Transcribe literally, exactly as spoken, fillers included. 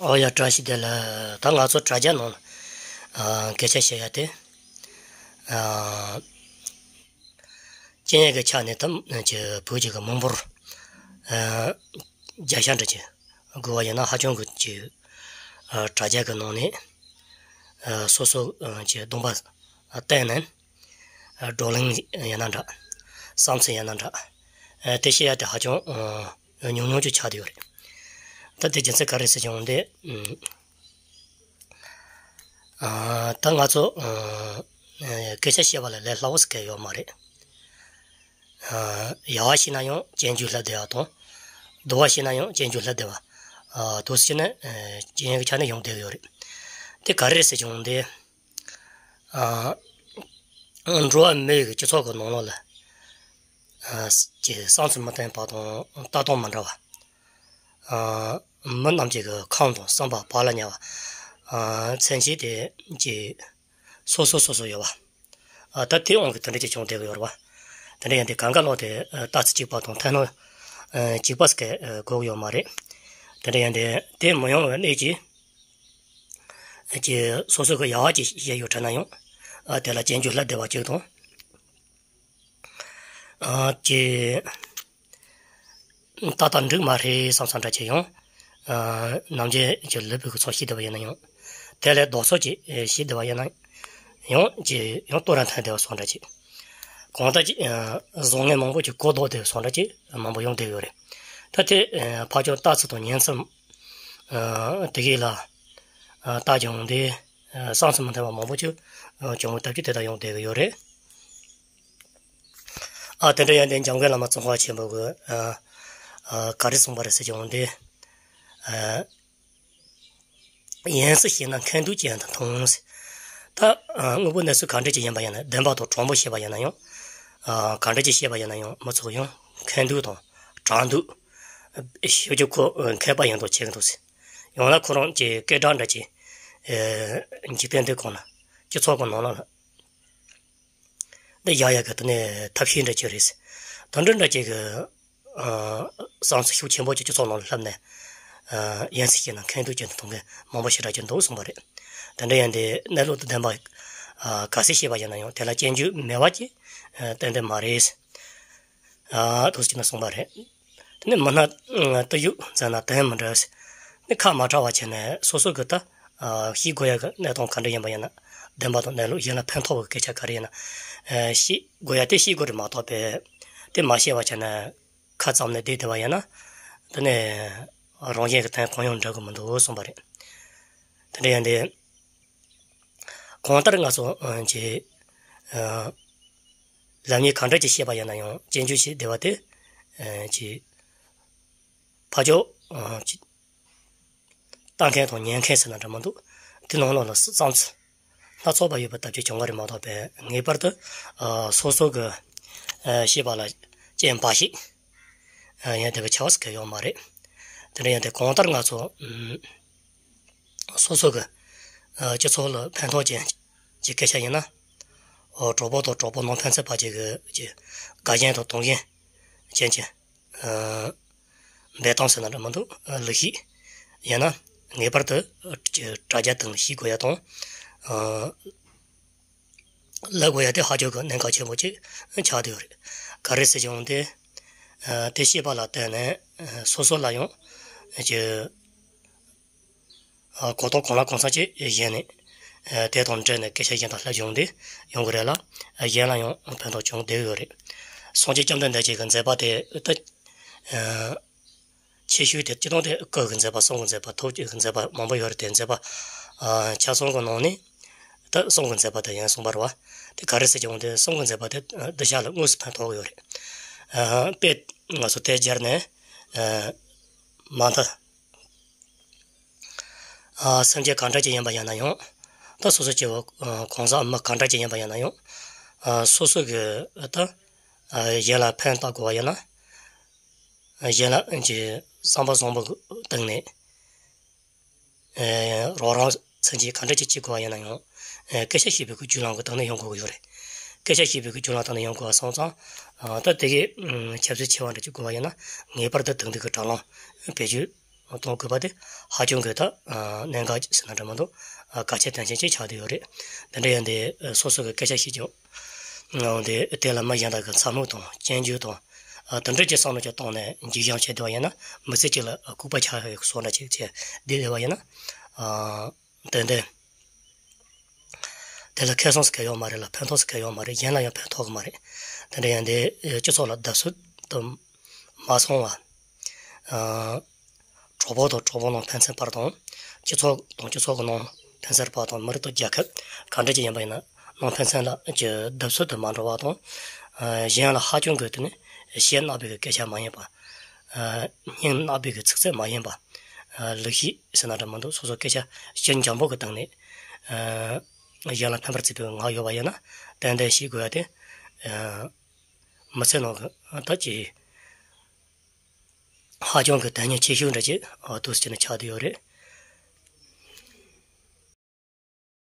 ཨོ་ཡ། བཀྲ་ཤིས་བདེ་ལེགས། ད་ང་ཚོ་དྲ་རྒྱ་ནང་ལ་ཨ་སྐད་ཆ་བཤད་ཡ་དེ། ཨ་སྐད་ཡིག་གི་ཆ་ནས་ད་ཅིག་བོད་ཀྱི་གི་མི་འབོར་ཨ་བརྒྱ་ཆ་འདྲ་ཅིག་བགོས་པ་ཡིན་ན། ཧ་ཅང་གི་ཅིག་ཨ་དྲ་རྒྱ་གི་ནང་ནས་ཨ་སོ་སོ་ཨ་ཅིག་གདོང་པ་བསྟན་ནས་ཨ་བགྲོ་གླེང་ཡིན་ན་འདྲ། བསམ་ཚུལ་ཡིན་ན་འདྲ། ཨ་དེ་བཤད་ཡ་དེ་ཧ་ཅང་ཨ་ཉུང་ཉུང་ཅིག་ཆགས་བསྡད་ཡོད་རེད། ད་དེ་རྒྱུ་མཚན་ག་རེ་ཟེར་བྱུང་དེ། ཨ་ད་ང་ཚོ་ཨ་སྐད་ཆ་བཤད་པ་ལ་ལས་སླ་བོ་ཟེར་མཁན་ཡོད་མ་རེད། ཨ་ཡག་པ་བཤད་ན་ཡང་སྐྱོན་བརྗོད་ལྷག་བསྡད་པ་དང་། སྡུག་པ་བཤད་ན་ཡང་སྐྱོན་བརྗོད་ལྷག་བསྡད་པ། ཨ་དེ་བྱས་ནས་ཨ་སྐད་ཡིག་གི་ཆ་ནས་ཡོང་བསྡད་ཡོད་རེད། དེ་ག་རེ་རེད་ཟེར་བྱུང་དེ། ཨ་འགྲོ་བ་མིའི་གི་སྤྱི་ཚོགས་ཀྱི་ནང་ལོགས་ལ་ཨ་ཀྱི་བསམ་ཚུལ་མི་མཐུན་པ་དང་ལྟ་སྟངས་མི་འདྲ་བ། ཨ་མི་རྣམས་ཀྱི་གི་ཁམས་དང་བསམ་པ་བག་ལ་ཉལ་བ། ཨ་མཚན་གཞི་དེ་ཀྱི་སོ་སོ་སོ་སོ་ཡོད་པ། ཨ་ད་དེ་དབང་གིས་དེ་འདྲ་ཅིག་བྱུང་བསྡད་ཀྱི་ཡོད་རེད་པ། དེ་འདྲ་ཡིན་དུས་གང་ག་ལོག་དེ་ཨ་རྟགས་གཅིག་པ་དང་མཐུན་སྣང་ཨ་གཅིག་པ་ཟེར་མཁན་ཨ་དགོས་ཀྱི་ཡོད་མ་རེད། དེ་འདྲ་ཡིན་དུས་དེ་མི་ཡོང་བའི་གནད་ཀྱིས། ཀྱི་སོ་སོ་གི་ཡག་པ་ཅིག་བཤད་ཡོད་དྲན་ན་ཡང་། ཨ་དེ་ལ་སྐྱོན་བརྗོད་ལྷག་བསྡད་པ་ཅིག་དང་། ཨ་ཀྱི་ཏག་ཏག་འགྲིག་མ་རེད་བསམ་བསམ་འདྲ་ཅིག་ཡང་། ཨ་ནམ་རྒྱུན་གྱི་ལུས་པོའི་གི་ཚོགས་བཤད་བསྡད་པ་ཡིན་ན་ཡང་། དེ་ལས་ལྡོག་ཕྱོགས་ཅིག་ཨ་བཤད་བསྡད་པ་ཡིན་ན་ཡང་། ཀྱི་ཡང་ལྟོ་ར་འཐེན་བསྡད་པ་སོགས་འདྲ་ཅིག། གང་ལྟར་ཅིག་ཨ་བཟང་ངན་མང་པོ་ཅིག་གོ་ལྡོག་བསྡད་པ་སོགས་འདྲ་ཅིག་མང་པོ་ཡོང་བསྡད་ཡོད་རེད། ད་དེ་ཨ་ཕར་ཕྱོགས་ལྟ་ཚུལ་དང་ཉན་ཚུལ་ཨ་དེ་གས་ལ་ཨ་ལྟ་བྱུང་སྟེ། ཨ་བསམ་ཚུལ་མི་མཐུན་པ་མང་པོ་ཅིག་ཨ་བྱུང་བའི་སྟབས་ཀྱིས་དེ་ལྟར་ཡོང་བསྡད་ཀྱི་ཡོད་རེད། ཨ་དེ་འདྲ་ཡིན་དུས་འཇམ་མགོན་བླ་མ་ཙོང་ཁ་ཆེན་པོ་གིས་ཨ་ཨ་ག་རེ་གསུངས་པ་རེད་ཟེར་བྱུང་སྟེ། ཨ་ཡིན་ཟེར་བཤད་ན་མཁན་དུ་ཅན་དུ་མཐོང་ཟེར། ད་ཨ་དངོས་པོ་གནས་ཚུལ་ག་འདྲ་ཅིག་ཡིན་པ་ཡིན་ན། བདེན་པ་དང་དྲང་པོ་བཤད་པ་ཡིན་ན་ཡང་། ཨ་ག་འདྲ་ཅིག་བཤད་པ་ཡིན་ན་ཡང་། མི་ཚོགས་ཡང་མཁན་དུ་དང་དྲང་དུ་ཞུ་རྒྱུ་ཁོ་མཁས་པ་ཡིན་དུ་བྱེད་ཀྱི་འདུག་ཟེར། ཡང་ན་ཁོ་རང་གི་སྐད་གྲགས་འདྲ་ཅིག་ཨ་འཇིག་རྟེན་འདི་གང་ན། སྤྱི་ཚོགས་ཀྱི་ནང་ལ་འདི་ཡག་ཡག་གི་དེ་ནས་ཐབས་ཤེས་འདྲ་ཅིག་རེད། དེ་འདྲ་འདྲ་ཅིག་གི་ཨ་བསམ་ཚུལ་ཤུགས་ཆེན་པོ་ཅིག་སྤྱི་ཚོགས་ནང་ལ་ལྷབ་ནས། ཨ་ཡིན་ཟེར་བཤད་ན་མཁན་དུ་ཅན་དུ་མཐོང་མཁན་མང་པོ་ཞེ་དྲག་ཅིག་འདུག་གསུངས་པ་རེད། དེ་འདྲ་ཡིན་དུས་གནས་ལུགས་དང་ལྡན་པ་ཨ་ག་ཚོད་བཤད་པ་ཡིན་ན་ཡང་། དེ་ལ་སྐྱོན་བརྗོད་མེད་པ་ཅིག་ཨ་ཏན་ཏན་མ་རེད། ཨ་འདུག་ཟེར་ནས་གསུངས་པ་རེད། དེ་ནས་མི་སྣ་ཨ་བསྟོད་བཞུགས་མཛད་ན་དོན་མི་འགྲུབ་ཟེར། ནི་ཁ་མ་གྲགས་པ་བྱས་ནས་སོ་སོ་གི་ད་ཨ་ཤེས་དགོས་ཡ་གི་གནས་སྟངས་ག་འདྲ་ཡིན་པ་ཡིན་ན། བདེན་པ་དང་གནས་ལུགས་གཞན་ལ་ཕན་ཐོགས་པའི་སྐད་ཆ་ག་རེ་ཡིན་ན། ཨ་ཤེས་དགོས་ཡ་དེ་ཤེས་དགོས་རེད་མ་གཏོགས་པས། དེ་མ་ཤེས་པ་བྱས་ནས་ཁ་ཙམ་ནས་བསྡད་བསྡད་པ་ཡིན་ན། དེ་ནས་རང་གཞན་གྱི་དོན་གང་ཡང་འགྲུབ་གི་མི་འདུག་གསུངས་པ་རེད། དེ་འདྲ་ཡིན་དུས། གང་ལྟར་ང་ཚོ་ཨ་ཀྱི་ཨ་ལབ་གཉིས་གང་འདྲ་ཅིག་བཤད་པ་ཡིན་ན་ཡང་། སྐྱོན་བརྗོད་བྱེད་བསྡད་པ་དེ་ཨ་ཀྱི་ཕར་ཕྱོགས་ཨ་ཀྱི་ལྟ་མཁན་དང་ཉན་མཁན་ཟེར་ན་འདྲ་མི་འདུག། དེ་ནང་ལོགས་ལ་བསམ་ཚུལ་སྣ་ཚོགས་པ་ཡོད་པ་ལྟ་བུ་ཅིག་བྱུང་བ་རེད་མ་གཏོགས་པས། ངེས་པར་དུ་ཨ་སོ་སོ་གི་ཨ་བཤད་པ་ལ་སྐྱོན་འབའ་ཞིག་ཨ་ཡིན་བསྡད་པའི་ཆ་བ་ཟེར་མཁན་ཡོད་མ་རེད། དེ་འདྲ་ཡིན་དུས་གང་ལྟར་ང་ཚོ་ཨ་སོ་སོ་གི་ཨ་སྤྱི་ཚོགས་ལ་ཕན་ཐོགས་ཅན་གྱི་སྐད་ཆ་ཡིན་ན། ཨོ་གྲོགས་པོ་དང་གྲོགས་པོ་ནང་ཕན་ཚུན་བར་གྱི་གི་ཀྱི་དགའ་ཞེན་དང་གདུང་ཞེན་ཅན་གྱི་ཨ་འབད་སྟངས་ཟེར་ན་འདྲ་མི་འདུག། ཨ་ལུགས་ཤིག་ཡིན་ན། ངེས་པར་དུ་ཨ་ཀྱི་དྲ་རྒྱ་སྟེང་ལ་ཤེས་དགོས་ཡ་དང་། ཨ་ལབ་དགོས་ཡ་དེ་ཧ་ཅང་གི་གནད་འགག་ཆེན་པོ་ཅིག་ཆགས་བསྡད་ཡོད་རེད། ག་རེ་ཟེར་བྱུང་དེ། ཨ་དེ་ཤེས་པ་ལ་བརྟེན་ནས་ཨ་སོ་སོ་ལ་ཡང་ཨ་ཀྱི་ཨ་གོ་རྟོགས་གང་ལ་གང་འཚམ་ཅིག་བཞེས་ནས། ཨ་དེ་དང་འབྲེལ་ནས་སྐད་ཆ་གཞན་དག་ལྷབ་བྱུང་སྟེ་ཡོང་གི་རེད་ལ། ཨ་གཞན་ལ་ཡང་ཕན་ཐོགས་བྱུང་བསྡད་ཡོད་རེད། སངས་རྒྱས་བཅོམ་ལྡན་འདས་ཀྱི་མཛད་པ་དེ་ད་ཨ་ཆེ་ཤོས་དེ་སྤྱིར་བཏང་དེ་སྐུ་གི་མཛད་པ། གསུང་གི་མཛད་པ། ཐུགས་ཀྱི་མཛད་པ་མང་པོ་ཡོད་རེད་དེ། མཛད་པ་ཨ་ཆ་ཚང་གི་ནང་ནས་ད་གསུང་གི་མཛད་པ་དེ་ཡིན་གསུངས་པ་རེད་བ། དེ་ག་རེ་ཟེར་བྱུང་དེ། གསུང་གི་མཛད་པ་དེ་ཨ་གདུལ་བྱ་ལ་དངོས་སུ་ཕན་ཐོགས་ཀྱི་ཡོད་རེད། ཨ་དཔེ་ང་ཚོ་དེ་སྦྱར་ནས་ཨ་མ་མཐའ། ཨ་སེམས་ཅན་གང་འདྲ་ཅིག་ཡིན་པ་ཡིན་ན་ཡང་། ད་སོ་སོ་སྐྱེ་བོ་ཨ་གང་ཟག་མི་གང་འདྲ་ཅིག་ཡིན་པ་ཡིན་ན་ཡང་། ཨ་སོ་སོ་གི་ད་ཨ་གཞན་ལ་ཕན་བཏགས་དགོས་པ་ཡིན་ན། ཨ་གཞན་ལ་ཨ་ཀྱི་བསམ་པ་བཟང་པོ་གི་སྟེང་ནས་ཨ་རོགས་རམ་སེམས་ཅན་གང་འདྲ་ཅིག་བྱེད་དགོས་པ་ཡིན་ན་ཡང་། ཨ་སྐད་ཆ་བཤད་པའི་གི་བརྒྱུད་ལམ་གི་སྟེང་ནས་ཡོང་དགོས་ཀྱི་ཡོད་རེད། སྐད་ཆ་བཤད་པའི་གི་བརྒྱུད་ལམ་སྟེང་ནས་ཡོང་དགོས་པ་སོང་ཙང་། ཨ་ད་དེ་གི་ཨ་ཁྱད་གསོད་ཆེ་བ་འདྲ་ཅིག་དགོས་པ་ཡིན་ན། ངེས་པར་དུ་དེང་དུས་ཀྱི་དྲ་ལམ་བེད་སྤྱོད་ གཏོང་དགོས་པ་དེ་ཧ་ཅང་གི་ད་གནད་འགག་ཟེར་ན་འདྲ་མི་འདུག་གལ་ཆེ་དོན་ཆེན་ཅིག་ཆགས་བསྡད་ཡོད་རེད། དེ་འདྲ་ཡིན་དུས་སོ་སོ་གི་སྐད་ཆ་བཤད་ཀྱང་། འོན་ཏེ་དེ་ལ་མི་གཞན་དག་གི་བསམ་བློ་དང་སྐྱོན་བརྗོད་དང་། དེ་འདྲ་ཅིག་བསམ་བློ་ཅིག་བཏང་ནས་འཇིགས་སྐྱོང་བྱེད་བསྡད་པ་ཡིན་ན། མི་ཚེ་གཅིག་ལ་ལྐུགས་པ་ཆགས་ཡག་བཟོ་འདྲ་ཅིག་བྱས་བསྡད་བསྡད་པ་ཡིན་ན། ཏན་ཏན་དེ་ལ་ཁེ་བཟང་ཟེར་མཁན་ཡོད་མ་རེད་ལ། ཕན་ཐོགས་ཟེར་མཁན་ཡོད་མ་རེད། གཞན་ལ་ཡང་ཕན་ཐོགས་གི་མ་རེད། དེ་འདྲ་ཡིན་དུས་སྤྱི་ཚོགས་ལ་བརྡབ་གསིག་ཏུ་མ་སོང་བ། གྲོགས་པོ་དང་གྲོགས་པོ་ནང་ཕན་ཚུན་བར་དང་། སྤྱི་ཚོགས་དང་སྤྱི་ཚོགས་ཀྱི་ནང་ཕན་ཚུན་བར་དང་། མི་རིགས་དང་རྒྱལ་ཁབ་ག་འདྲ་ཅིག་ཡིན་པ་ཡིན་ན་ནང་ཕན་ཚུན་ལ་གྱི་བརྡབ་གསིག་ཏུ་མ་འགྲོ་བ་དང་། གཞན་ལ་ཧ་ཅང་གི་དེ་ནི་ཞེད་སྣང་བའི་གི་སྐད་ཆ་མ་ཡིན་པ། སྙིང་ནག་པའི་གི་ཚིག་ཚད་མ་ཡིན་པ། ལེགས་བཤད་ཟེར་ན་འདྲ་མི་འདུག་སོ་སོ་སྐད་ཆ་སྤྱི་འཇམ་པོ་གི་སྟེང་ནས། གཞན་ལ་ཕན་པར་བརྩིས་པའི་ངག་ཡོད་པ་ཡིན་ན་ཏན་ཏན་བཤད་དགོས་ཡ་དེ། མི་ཚེ་ནང་གི་ད་ཅི་ཧ་ཅང་གི་དོན་སྙིང་ཆེ་ཤོས་འདྲ་ཅིག་འདུག་སེ་བྱས་ནས་ཆགས་བསྡད་ཡོད་རེད།